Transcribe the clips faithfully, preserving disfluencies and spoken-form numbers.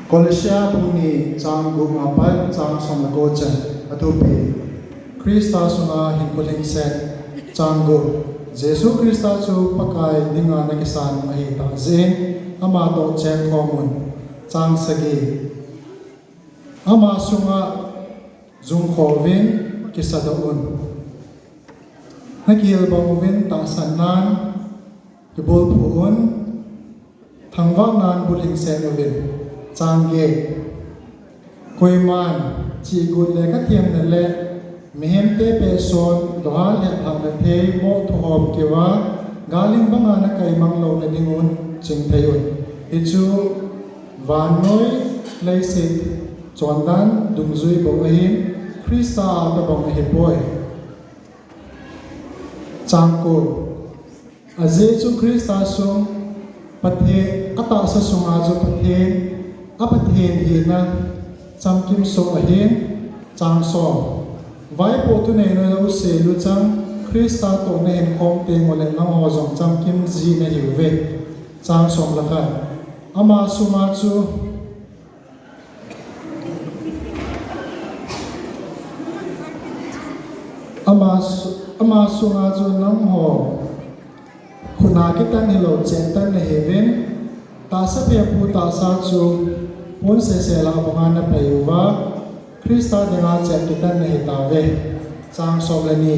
Kolose bung ni chang gup apat chang som le ko chan. Athupi. Christa sunga hinkho lhingset. Chang gup. Jesu Christa chu Pakai dinga nakisan ahitah jeh in, ama toh chengkhom un. Chang sagi. Ama sunga jungkho uvin, kisadoh un. Nakihil bang uvin tahsan nan kibulphu un, thangvah nan bulhingset uvin. Chang get. Koiman chihgut le kathemna le mihemte pehson, doha le lhahna thei, moh thuhom keuva, galhing banga nakaimang louna dingun chingthei un. Hichu vannoi leiset chondan dungjui bou ahin, Christa a tobang ahipoi. Chang ko. Ajeh chu Christa sung Pathen, atahsa sunga chu Pathen, a Pathen hina chamkim soh ahin. Chang som. Vaipoh thuneina jouse luchang Christa toh nahinkhom teng uleh nangho jong chamkim ji nahiuve. Chang som le khat. Ama sunga chu Ama su-, ama sunga chu nangho khutna kitan hilou, cheptan nahiuvin, tahsa phepu tahsa chu pon sese lah a banga napai uva, Christa dinga chep kitan nahitauve. Chang som le ni.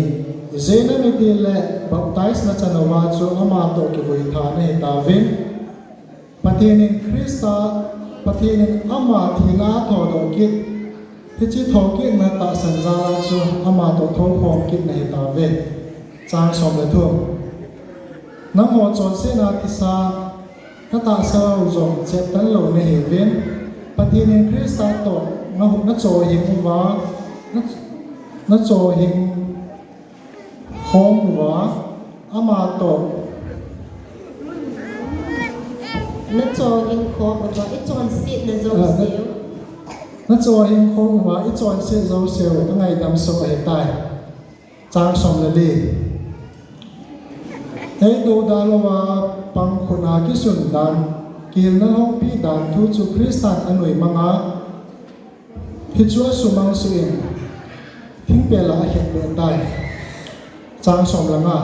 Ijeh inem itile baptize nachan uva chu ama toh kivui tha nahitauvin. Pathen in Christa, Pathen in ama thina athodoh kit, hiche thokitna tahsan jal a chu ama toh thoukhom kit nahitauve. Chang som le thum. Nangho chonsetna thisa natahsa u jong cheptan lou nahiuvin, Pathen in Christa toh na, nachohhing uva, na, nachohhing khom uva, ama toh. Nachohhing khom uva, ichonsetna jouse. Ah, na, nachohhing khom uva, ichonset jouse u, kangaidam soh ahitai. Chang som le li. Eidouda louva pang khutna kisun dan, kihilna lhongpi dan thu chu Christan anuimang a, hichu asumang suh in, thingpel a akhetbeh tai. Chang som le nga.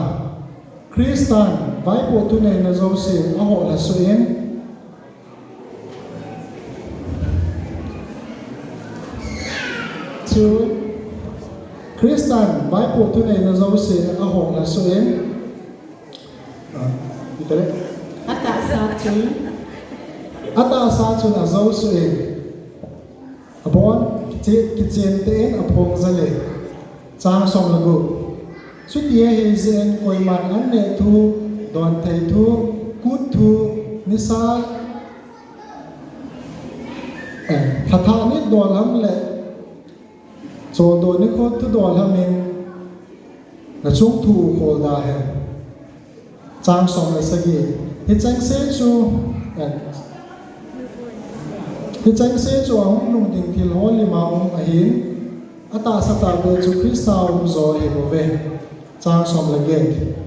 Christan vaipoh thuneina jouse ahohlha suh in. Chu. Christan vaipoh thuneina jouse ahohlha suh in. Ah, itale. Atahsa chun. Atahsa chun ajou suh in. Abon, kiche-, kichen tah in aphong jal e. Chang som le gup. Chuti ahi jeh in koiman an neh thu, donthei thu, kut thu, nisa, eh, lhathah nit dol ham le, choldo nikho thu dol ham in, nachung thu u khol da hen. Chang som le sagi. Hichengse chu, eh, hichengse chu ahung lhung ding thil ho lim a um ahin, atahsa tahbeh chu Christa a um jo ahibouve. Chang som le get.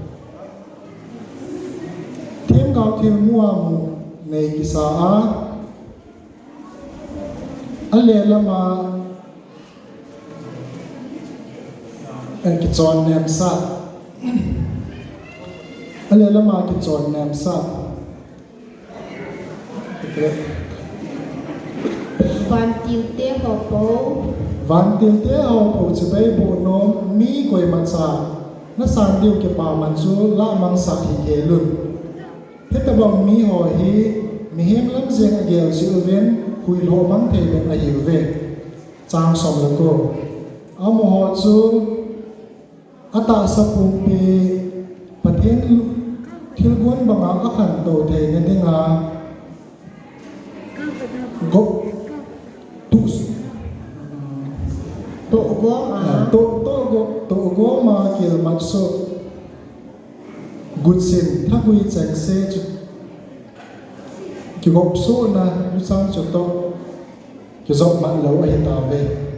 Themgao thilmu a mu nei kisa a, aleh lam a Eh, kichon nemsa. Aleh lam a kichon nemsa. Vantil te ho pou. Vantil te ho pou chibai boh nom mi koimacha nasan diu kipaman chu lahmang sah hih hel un. Hitobang mi ho hi mihem lam jeng agel jeh uvin huhhing mang thei bep ahiuve. Chang som le ko. Amaho chu atahsa pumpi Pathen thilgon banga akhantou theina dinga gop tu, tohgom a, ah, toh, tohgom, tohgom a kilmat soh gutsin thagui chengse chu kigop sohna luchang chutoh kijop man lou ahitauve.